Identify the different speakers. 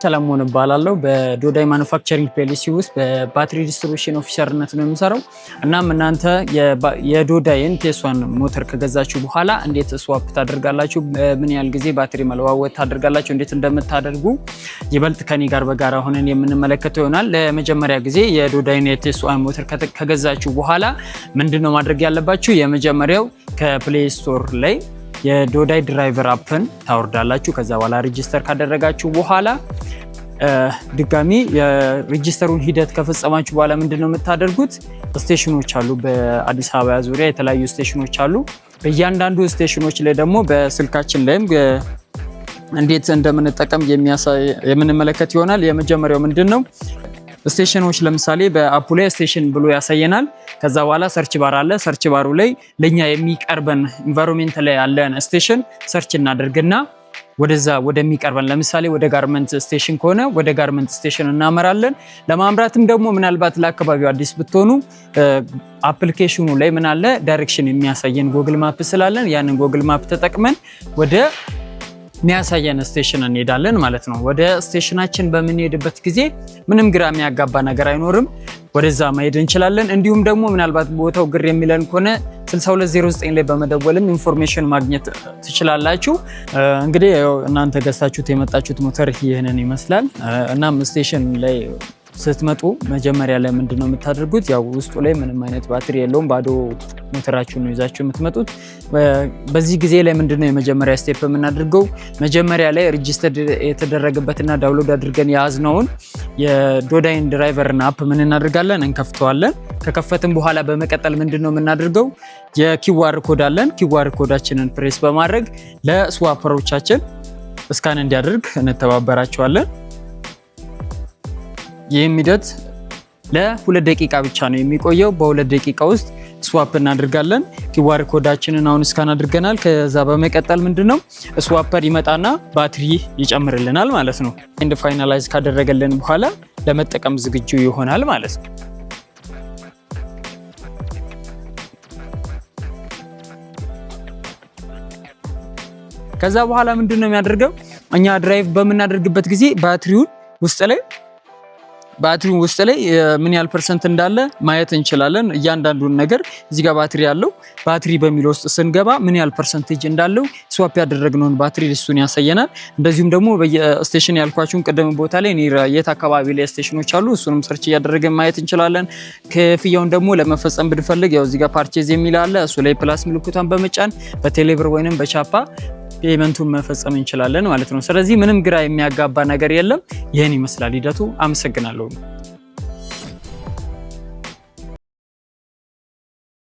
Speaker 1: ሰለሞን እባላለሁ። በዶዳይ Manufacturing PLC ውስጥ በ battery distribution officer ነት ነው የምሰራው። እናም እናንተ የዶዳይን TS1 ሞተር ከገዛችሁ በኋላ እንዴት swap ታደርጋላችሁ፣ ምን ያህል ጊዜ ባትሪ መለዋወጥ ታደርጋላችሁ፣ እንዴት እንደምታደርጉ ይበልጥ ከኔ ጋር በጋራ ሆነን የምንመለከተው ይሆናል። ለመጀመሪያ ጊዜ የዶዳይን የ TS1 ሞተር ከገዛችሁ በኋላ ምንድነው ማድረግ ያለባችሁ? የመጀመሪያው ከ Play Store ላይ የዶዳይ driver app ን ታወርዳላችሁ። ከዛ በኋላ register ካደረጋችሁ በኋላ ድጋሚ የ register ኡን ሂደት ከፈጸማችሁ በኋላ ምንድን ነው የምታደርጉት? Station ኖች አሉ። በአዲስ አበባ ዙሪያ የተለያዩ station ኖች አሉ። በእያንዳንዱ station ኖች ላይ ደግሞ በስልካችን ላይም እንዴት እንደምንጠቀም የምንመለከት ይሆናል። የመጀመሪያው ምንድን ነው፣ station ኖች ለምሳሌ በ app ኡ ላይ station ብሎ ያሳየናል። ከዛ በኋላ search bar አለ። Search bar ኡ ላይ ለኛ የሚቀርበን environment ላይ ያለን station search እናደርግና ወደዛ ወደሚቀርበን፣ ለምሳሌ ወደ ጋርመንት station ከሆነ ወደ ጋርመንት station እናመራለን። ለማምራትም ደግሞ ምናልባት ለአካባቢው አዲስ ብትሆኑ application ኑ ላይ ምን አለ፣ direction የሚያሳየን Google Map ስላለን ያንን Google Map ተጠቅመን ወደ የሚያሳየን station እንሄዳለን ማለት ነው። ወደ station ኣችን በምንሄድበት ጊዜ ምንም ግራ የሚያጋባ ነገር አይኖርም። ወደዛ መሄድ እንችላለን። እንዲሁም ደግሞ ምናልባት ቦታው ግር የሚለን ከሆነ 6209 ላይ በመደወልም information ማግኘት ትችላላችሁ። እንግዲህ እናንተ ገዝታችሁት የመጣችሁት ሞተር ይህንን ይመስላል። እናም station ላይ ስትመጡ መጀመሪያ ላይ ምንድን ነው የምታደርጉት? ያው ውስጡ ላይ ምንም አይነት ባትሪ የለውም። ባዶ ሞተራችሁን ነው ይዛችሁ የምትመጡት። በዚህ ጊዜ ላይ ምንድን ነው የመጀመሪያ step የምናደርገው? መጀመሪያ ላይ register የተደረገበትና download አድርገን የያዝነውን የዶዳይን driver ን app ምን እናደርጋለን? እንከፍተዋለን። ከከፈትን በኋላ በመቀጠል ምንድን ነው የምናደርገው? የ QR code አለን። QR code ኣችንን press በማድረግ ለ swapper ኦቻችን scan እንዲያደርግ እንተባበራቸዋለን። ይህም ሂደት ለ2 ደቂቃ ብቻ ነው የሚቆየው። በ2 ደቂቃ ውስጥ swap እናደርጋለን። QR code ኣችንን አሁን scan አድርገናል። ከዛ በመቀጠል ምንድን ነው swapper ይመጣና ባትሪ ይጨምርልናል ማለት ነው። And finalize ካደረገልን በኋላ ለመጠቀም ዝግጁ ይሆናል ማለት ነው። ከዛ በኋላ ምንድን ነው የሚያደርገው? እኛ drive በምናደርግበት ጊዜ ባትሪውን ውስጥ ላይ ምን ያህል percent እንዳለ ማየት እንችላለን። እያንዳንዱን ነገር እዚህ ጋር ባትሪ ያለው ባትሪ በሚለው ውስጥ ስንገባ ምን ያህል percentage እንዳለው swap ያደረግነውን ባትሪ እሱን ያሳየናል። እንደዚሁም ደግሞ በየ station ያልኳችሁን ቅድም ቦታ ላይ የት አካባቢ ላይ station ኖች አሉ፣ እሱንም search እያደረግን ማየት እንችላለን። ክፍያውን ደግሞ ለመፈጸም ብንፈልግ ያው እዚህ ጋር purchase የሚል አለ። እሱ ላይ plus ምልክቷን በመጫን በቴሌብር ወይንም በቻፓ payment ኡን መፈጸም እንችላለን ማለት ነው። ስለዚህ ምንም ግራ የሚያጋባ ነገር የለም። ይህን ይመስላል ሂደቱ። አመሰግናለሁ።